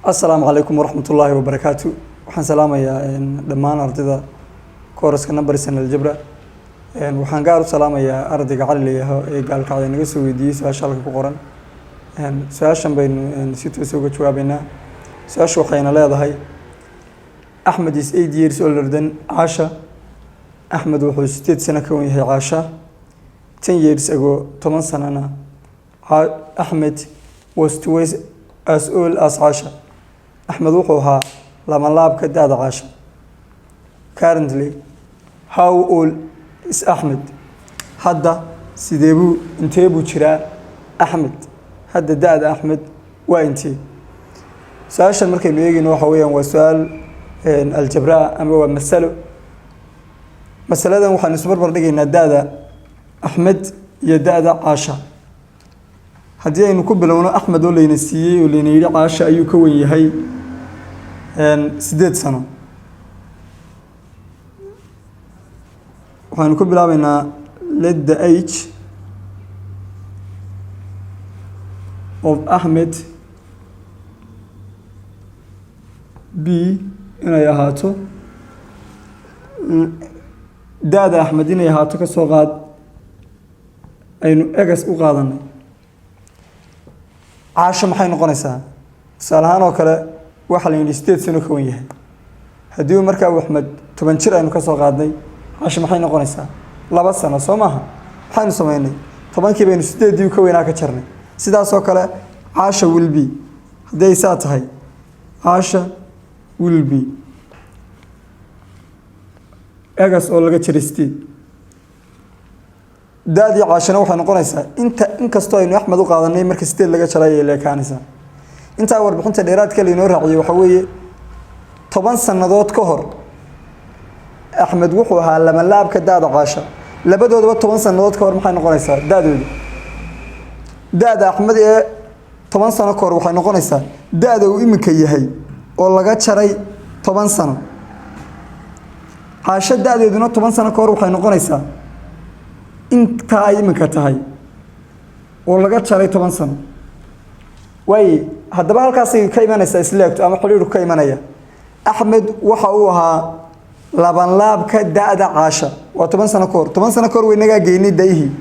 Asalaamu calaykum waraxmat ullaahi wabarakaatu. Waxaan salaamayaa dhammaan ardayda kooraska Numbers and Algebra. Waxaan gaar u salaamayaa ardayga Cali layaho ee Gaalkacda naga soo weydiiyey su-aasha halka ku qoran. Su-aashan baynu si toosa uga jawaabeynaa. Su-aashu waxayna leedahay: Axmed is 8 years older than Caasha. Axmed wuxuu 8 sano ka wen yahay Caasha. 10 years ago, 10 sanana, Axmed was twice as old as Caasha. Axmed wuxuu ahaa labanlaabka da-da Caasha. Currently, how old is Axmed? Hadda sidee buu, intee buu jiraa Axmed? Hadda da-da Axmed waa intee? Su-aashan markaynu eegeyno, waxa weeyaan waa su-aal aljabra ama waa masalo. Masaladan waxaanu isu barbar dhigaynaa da-da Axmed iyo da-da Caasha. Haddii aynu ku bilowno Axmed oo layna siiyey oo layna yidhi Caasha ayuu ka wen yahay 8 sano, waxaynu ku bilaabeynaa let the age of Axmed be, inay ahaato da-da Axmed inay ahaato, ka soo qaad aynu x u qaadanay. Caasho maxay noqonaysaa? Tusaale ahaan oo kale, waxaa la yidhi 8 sano ka wen yahay. Haddii uu markaa Axmed 10 jir aynu ka soo qaadnay, Caasho maxay noqonaysaa? 2 sano, soo maaha? Maxaynu sameynay? 10kii baynu sideeddii ka weynaa ka jarnay. Sidaasoo kale Caasha will be, haddii ay saa tahay, Caasha will be x oo laga jaray 8. Da-dii Caashana waxay noqonaysaa inta, inkastoo aynu Axmed u qaadanay, marka 8 laga jaray ayay leekaanaysaa. Intaa warbixinta dheeraadka lainoo raaciyey waxaa weeye 10 sannadood ka hor Axmed wuxuu ahaa labanlaabka da-da Caasha. Labadoodaba 10 sannadood ka hor maxay noqonaysaa da-doodu? Da-da Axmed ee 10 sano ka hor waxay noqonaysaa da-da uu iminka yahay oo laga jaray 10 sano. Caasho da-deeduna 10 sano ka hor waxay noqonaysaa intaa ay iminka tahay oo laga jaray 10 sano. Waaye, haddaba halkaasay ka imanaysaa isleegto ama xidhiidhu ka imanaya. Axmed waxa uu ahaa labanlaabka da-da Caasha, waa 10 sano ka hor. 10 sano ka hor waynagaa geynay da-ihii,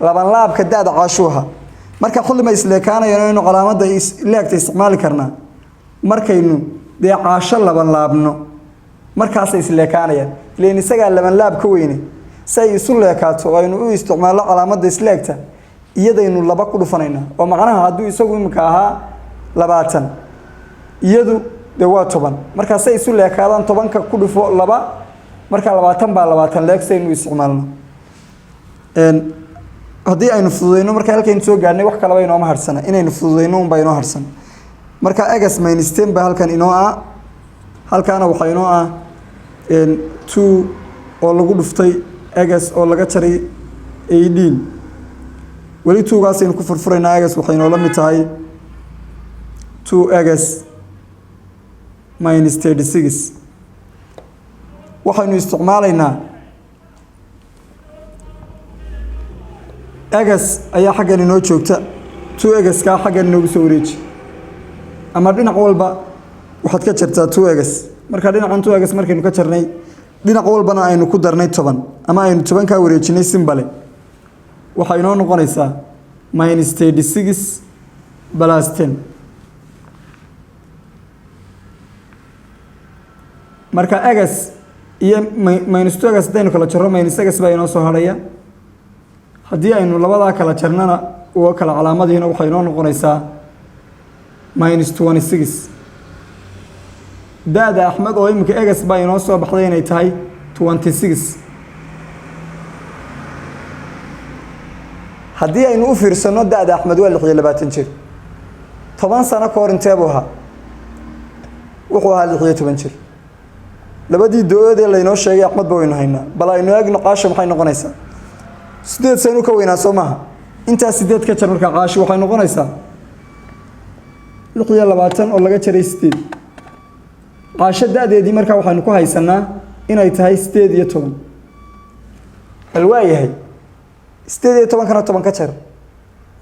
labanlaabka da-da Caashuu ahaa. Marka xilli ma isleekaanayaan aynu calaamadda isleegta isticmaali karnaa? Markaynu dee Caasho labanlaabno, markaasay isleekaanayaan, ilan isagaa labanlaab ka weyne. Si ay isu leekaato oo aynu u isticmaallo calaamadda isleegta, iyadaynu laba ku dhufanaynaa. Oo macnaha hadduu isagu iminka ahaa 20, iyadu dee waa 10. Markaa say isu leekaadaan, 10ka ku dhufo laba. Markaa 20 baa 20 leeg saynu isticmaalno. Haddii aynu fududeyno, marka halkaynu soo gaadhnay, wax kalaba inooma harsana, inaynu fududeyno unbaa inoo harsan. Marka x minus 10 baa halkan inoo ah, halkaana waxaa inoo ah two oo lagu dhuftay x oo laga jaray 18. Weli two-gaasaynu ku furfuraynaa. X waxay inoola mid tahay two x minus 36. Waxaynu isticmaalaynaa x ayaa xaggan inoo joogta. Two x-kaa xaggan inoogu soo wareeji, ama dhinac walba waxaad ka jartaa two x. Marka dhinacan two x markaynu ka jarnay, dhinac walbana aynu ku darnay 10 ama aynu 10kaa wareejinay simbale, waxay inoo noqonaysaa minus 36 plus 10. Marka x iyo minus two x haddaynu kala jarro, minus x baa inoo soo hadhaya. Haddii aynu labadaa kala jarnana, uga kala calaamadiina, waxay inoo noqonaysaa minus 26. Da-da Axmed oo iminka x baa inoo soo baxday inay tahay 26. Haddii aynu u fiirsanno, da-da Axmed waa 26 jir. 10 sano ka hor intee buu ahaa? Wuxuu ahaa 16 jir. Labadii do-oodee laynoo sheegay Axmed ba waynu haynaa. Bal aynu eegno Caasho maxay noqonaysaa? 8 sano ka weynaa, soo maaha? Intaas 8 ka jar. Markaa Caasho waxay noqonaysaa 26 oo laga jaray 8. Caasho da-deedii markaa waxaynu ku haysanaa inay tahay 18. Bal waa yahay, 18-kana 10 ka jar.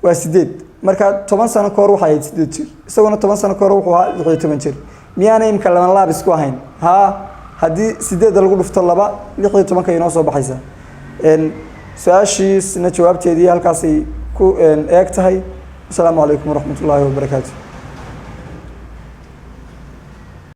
Waa 8. Marka 10 sano ka hor waxay ahayd 8 jir, isaguna 10 sano ka hor wuxuu ahaa 16 jir. Miyaanay imka laban laab isku ahayn? Haa, haddii sideedda lagu dhufto 2, 16-ka inoo soo baxaysa. Su-aashiisna jawaabteedii halkaasay ku eeg tahay. Asalaamu calaykum waraxmat ullaahi wabarakaatu.